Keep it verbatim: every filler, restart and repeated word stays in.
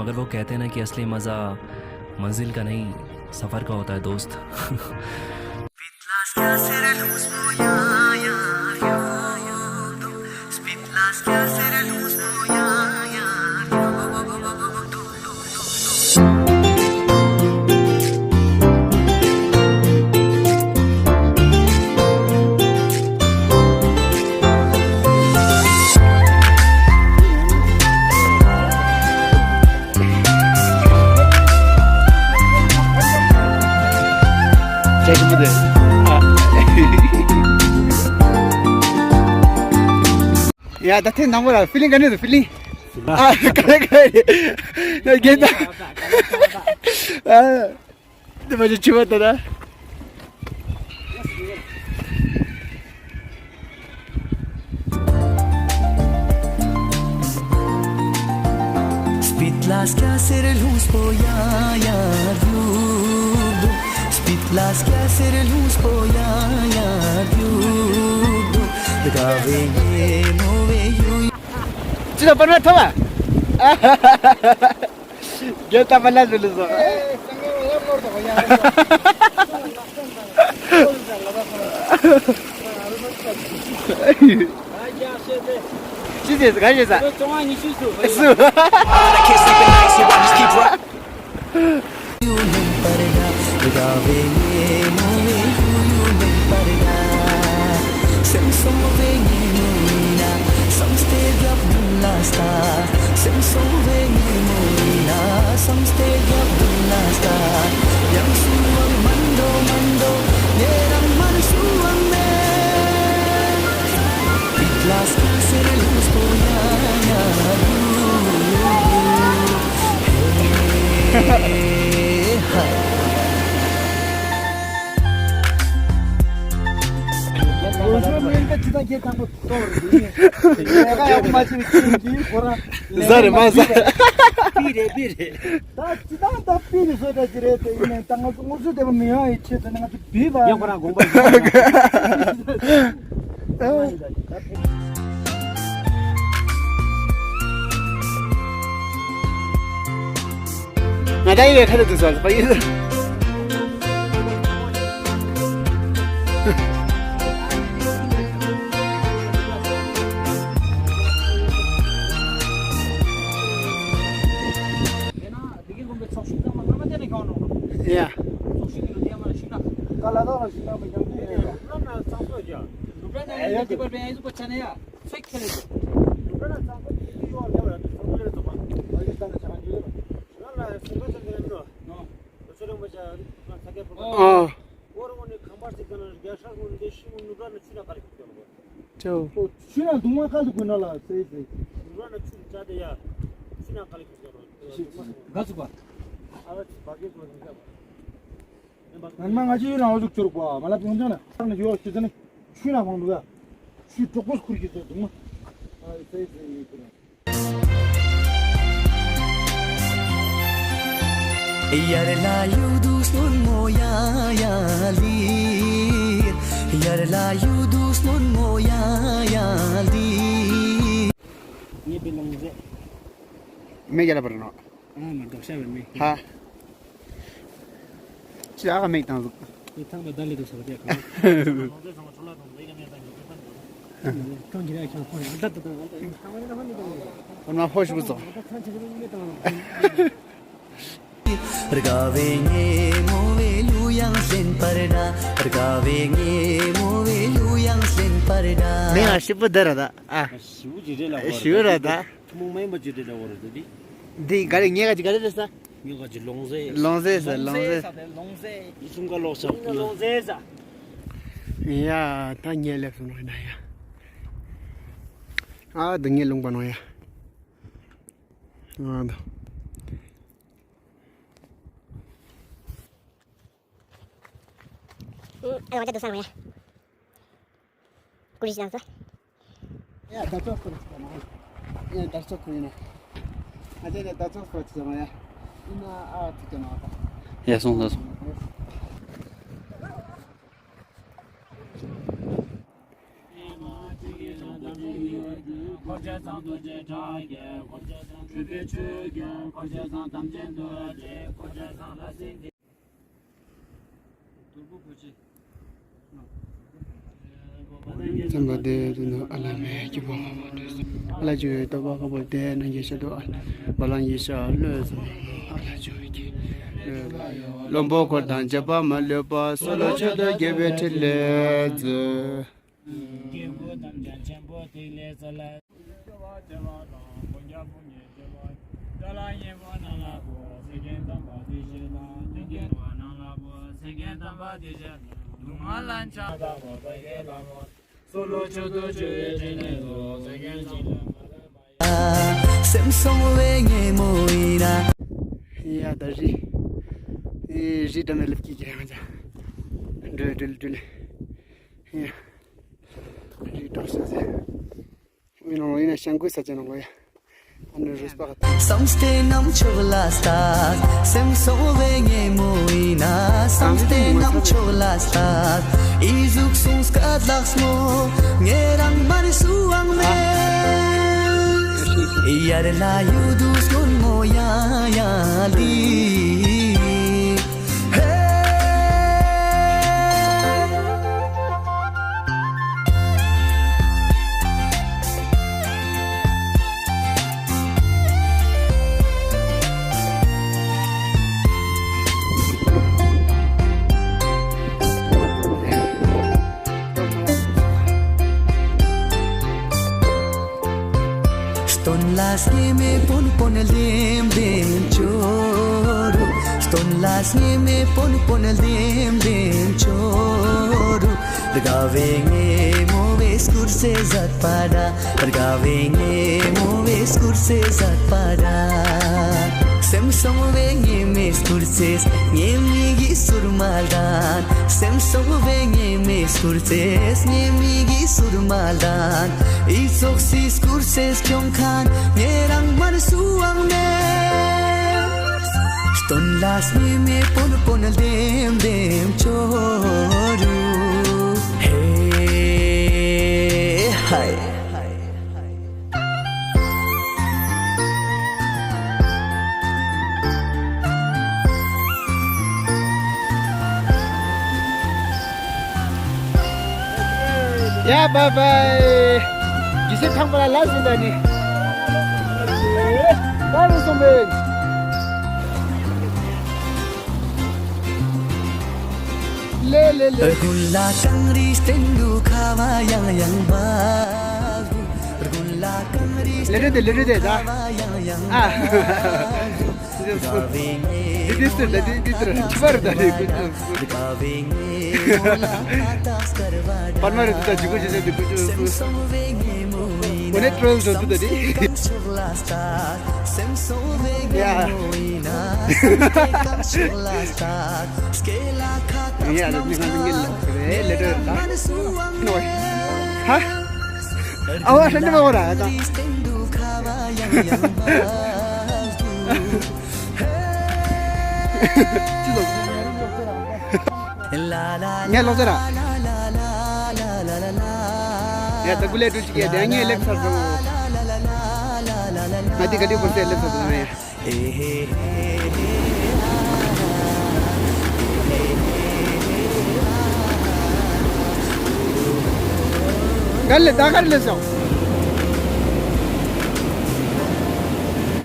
मगर वो कहते हैं ना कि असली मज़ा मंजिल का नहीं, सफ़र का होता है, दोस्त। ཡ། ད་ཐེངས་ནང་པ་ལ་ཕི་ལིང་ག་འདྲ་འདུག་ཕི་ལིང་། ཨ། ག་རེ་ག་རེ། ད་རྒན་ད། ཨ། འདི་མ་ཅིག་ཆུ་བ་ད་ད། ཅི་ལ་པར་མ་ཐོབ་ཨ། རྒྱལ་ད་པ་ལ་ཟེར་ལ་སོ། ཅི་ཟེར་ག་ཞེས་ཟ། སུ། ཟ་རེད་མ་ཟ། པི་རེད་པི་རེད། ད་ཅི་ད་ད་པི་རེད་བཟོ་ད་ཅི་རེད་དེ་ཡིན་ནའི་ད་ང་ཚོ་དངོས་སུ་བདེ་པོ་མི་ཡོང་ཡི་ཆེད་དུ་ནི་ང་ཚོ་བི་བ། ཡང་ཁོ་རང་དགོངས་པ་ཡིན། ང་ད་ཡི་ཁ་ད་དུ་ཟ་པ་ཡིན། དེ་གའི་དགོན་པའི་ཚོགས་ཞུགས་ཚང་མ་སྔ་མ་དེ་ནས་ཁྱོང་ནོ། ཡ། ཚོགས་ཞུགས་ཀྱི་ལོ་དེ་མ་ཞུ་ན། ཀ་ལ་དོ་ལ་ཞུ་ན་མི་ཁྱོང་དེ་ཡ། ལོ་ན་ཚང་སོ་ཡ། ལུག་ར་ན་ཡ་དེ་པར་བེ་ཡ་ཡུ་པ་ཆ་ནས་ཡ། ཚེག་ཁེ་ལེ་དོ། ལུག་ར་ན་ཚང་སོ་དེ་དེ་ཡོ་ཡ་བ་ཚང་སོ་ལེ་དོ་མ། ཨ་ཡུ་ད་ན་ཆ་ཁ་ཡུ་ལེ། ང་ལ་སེམས་པ་ཚང་གི་རེད་ནོ། ནོ། ལོ་ཆོ་རིང་པ་ཆ་ང་ཚ་གེ་པོ། ཨ། ཨོ་རོ་ནི་ཁམས་པ་སི་ཀ་ན་རྒྱ་ཤར་ངོ་ནི་ཤི་ངོ་ལུག་ར་ན་ཆུ་ན་ཀ་རེ་ཁུ་ཀྱོ་ནོ། ཅོ། ཆུ་ན་གདུང་བ་ཁ་ལུ་གུ་ན་ལ་སེ་སེ། གདུང་བ་ན་ཆུ་ལ་ཅ་དེ་ཡ། ཆུ་ན་ཀ་ལི་གུ་ཀྱ་རོ། ག་ཚུགས་པ། ཨ་བ་ཅི་བ་གེ་གོ་ནི་ཀ་བ། ང་མ་ང་ཅི་ཡོད་ན་འོ་ཟུག་ཅོར་གོ་མ་ལ་པི་ཡོང་ཅ་ན་ཁ་ན་ཡོ་ཤི་ཟ་ནི་ཆུ་ན་མང་འདུག་ཡ། ཆུ་གྲོག་པོ་ཁུར་གྱི་ཟེ་གདུང་བ། ཨ་སེ་སེ་ཡོད་ཀྱི་ར། ཡར་ལ་ཡུ་དུ་སྣོན་མོ་ཡ་ཡ་ལི། ཡར་ལ་ཡུ་དུ་སྣོན་མོ་ཡ་ཡ་ལི། ངེས་པའི་ལོང་ཟེ། མེ་རྒྱ་ལ་པར་ནོ། ཨ་མ་འདོགས་ཤ་བའི་མེ། ཧ། ཅི་ཨ་ཁ་མེ་བཏང་ཟུག་ངས་ཐང་པ་ད་ལེ་དུ་སོ་དེ་གང་། ཁྱོད་ཀྱི་རེ་ཁྱོད་ཁོ་རེ་ཨ་ད་ད་ད་ཨ་ད་ཐང་ཆེ་གི་མེ་བཏང་། ཨོ་ན་ཧོ་ཤི་བུ་ཙོ། ཨ་ད་ཐང་ཆེ་གི་མེ་བཏང་། དགའ་བའི་ཉིན་མོ་བའི་གླུ་དབྱངས་ལེན་པར་ན། དགའ་བའི་ཉིན་མོ་བའི་གླུ་དབྱངས་ལེན་པར་ན། མིང་ལ་ཤི་བུ་དེ་ར་ད་ཨ། ཤི་བུ་ཅི་རེད་ལ། ཤི་བུ་ར་ད། ཐུན་མོང་མ་ཡིན་པ་ཅི་རེད་ལ་བོ་ར་ད་དེ། འདི་ག་རེ་ངས་ག་ཅི་ག་རེ་རེད་ས། ཉོ་ག་ཅི་ལོང་ཟེ། ལོང་ཟེ་ཟེར་ལོང་ཟེ། ལོང་ཟེ་ཟེར་ལོང་ཟེ། ཡིད་གསུམ་ཀ་ལོག་ཆགས་ཀྱི་ལོང་ཟེ་ཟེར། ཡ་ད་ངས་ལེབ་སོང་ན་ཡ། ཨ་ད་ངས་ལུང་པ་ནང་ཡ། ཨ་ད། ཨ་ཡོང་ཅ་དུ་སང་ཡ། ཀུ་རི་ཞིག་དང་སོ། ཡ་ད་ཅོག་ཁུར་ཅི་ན། ཡ་ད་ཅོག་ཁུར་ཡིན་ན། ཨ་ཅེ་ད་ཅོག་ཁུར་ཅི་ན་ཡ། ཡིན་ན་ཨ་ཐུག་ཅ་ན་ཨ་ད། ཡ་སོང་ད་སོང་། བརྩམས་པ་དེ་དུ་ནི་ཨ་ལ་མེ་སྐྱིད་པོ་ཨ་ལ་ཇུ་ཡི་ཏོ་པ་ཁ་པོ་དེ་ནང་གི་ཤ་དོ་ཨ་བ་ལང་གི་ཤ་ལོས་ཙམ་ཨ་ལ་ཇུ་ཡི་ལོས་ལ་ཡོ། བློན་པོ་འཁོར་དང་བཅས་པ་མ་ལུས་པ། སོ་ལོ་མཆོད་དོ་དགྱེས་པའི་ཕྲིན་ལས་མཛོད། སེམས་སོང་བའི་ཉིན་མོ་ཡིན་ན། ཡ་ད་རི། ཨེ་རི་འདྲ་མེད་ལབ་ཀྱི་ཀྱི་ཡང་ཅང་། འགྲོ་འགྲོ་འགྲོ་ལེ། ཡ། རི་འགྲོ་ཤ་ཟེ། མི་ནང་ལོ་ཡིན་ན་ཤང་ཀུའི་ས་ཆ་ནང་ལོ་ཡ། ཨ་ནི་རུས་པ་ག་ད། བསམ་སྟེ་ནམ་ཕྱོགས་ལ་ལྟ། སེམས་སོང་བའི་ཉིན་མོ་ཡིན་ན། བསམ་སྟེ་ནམ་ཕྱོགས་ལ་ལྟ། ཨི་ཟུག་སོང་སྐད་ལགས་མོ། ངེད་རང་མ་ནི་སུའང་མེད། ཡར་ལ་ཡུ་དུ་སྐྱོན་མོ་ཡ་ཡ་ལི། སྟོན་ལ་སྙེ་མེ་པོན་པོན་ལྡེམ་ལྡེམ་ཅོ་རུ། སྟོན་ལ་སྙེ་མེ་པོན་པོན་ལྡེམ་ལྡེམ་ཅོ་རུ། དགའ་བའི་ཉིན་མོ་བའི་སྐུར་སེ་ཟད་པ་འདྲ། དགའ་བའི་ཉིན་མོ་བའི་སྐུར་སེ་ཟད་པ་འདྲ། སེམས་སོང་བའི་ཉི་མའི་སྐུར་སེ། ཉི་མའི་གི་སུར་མ་ལྡན། སེམས་སོང་བའི་ཉི་མའི་སྐུར་སེ། ཉི་མའི་གི་སུར་མ་ལྡན། ཨི་ཙོག་སི་སྐུར་སེ་ཁྱོང་མཁན་ཉེ་རང་མ་ནི་སུའང་མེད། སྟོན་ལ་སྙེ་མེ་པོན་པོན་ལྡེམ་ལྡེམ་ཅོ་རུ། ཧེ་ཧའི། ཡ་བཱའི་བཱའི། དགེ་བཤེས་ཐང་པ་ལ་ལ་ཟིན་ད་ནི། ད་རུ་སོང་བས། ལེ་ལེ་ལེ། དགུན་ལ་གངས་རིའི་སྟེང་དུ་ཁ་བ་ཡང་ཡང་འབབ། དགུན་ལ་གངས་རིའི་ལེ་རེ་དེ་ལེ་རེ་དེ་ད། ཁ་བ་ཡང་ཡང་ཨ། འབབ། དགའ་བའི་ཉིན་མོ་ལ་ཁ་བཏགས་སྐར་མ་འདྲ། དགའ་བའི་ཉིན་མོ་ལ་ཁ་བཏགས་སྐར་མ་འདྲ། པར་མ་རེ་དུ་ད་ཇི་གོ་ཇི་ཇི་དུ་ཀུ་ཅུ་སུ། སེམས་སོང་བའི་ཉིན་མོ་ཡིན་ན། གོ་ནས་ཀྲོལ་འགྲོ་དུ་ད་དེ། སེམས་སོང་བའི་ཉིན་མོ་ཡིན་ན། སྐེད་ལ་ཁ་བཏགས་སྣམ་སྣམ། ཉེ་རང་མ་ནི་སུའང་མེད། ཧ། ཨ་བ་ཧྲན་མ་བོ་ར་ད། ཅི་ལོ། ངས་ལོ་ཙེ་ར། ཡ་ད་ཀུ་ལེ་ཏུ་ཅི་ཀེ་དེ་ངས་ལེབ་ཚར་སོང་། ང་དེ་ག་དེ་བོ་སེ་ལེབ་ཚར་སོང་ཡ། ག་ལེ་ད་ག་ལེ་སོང་།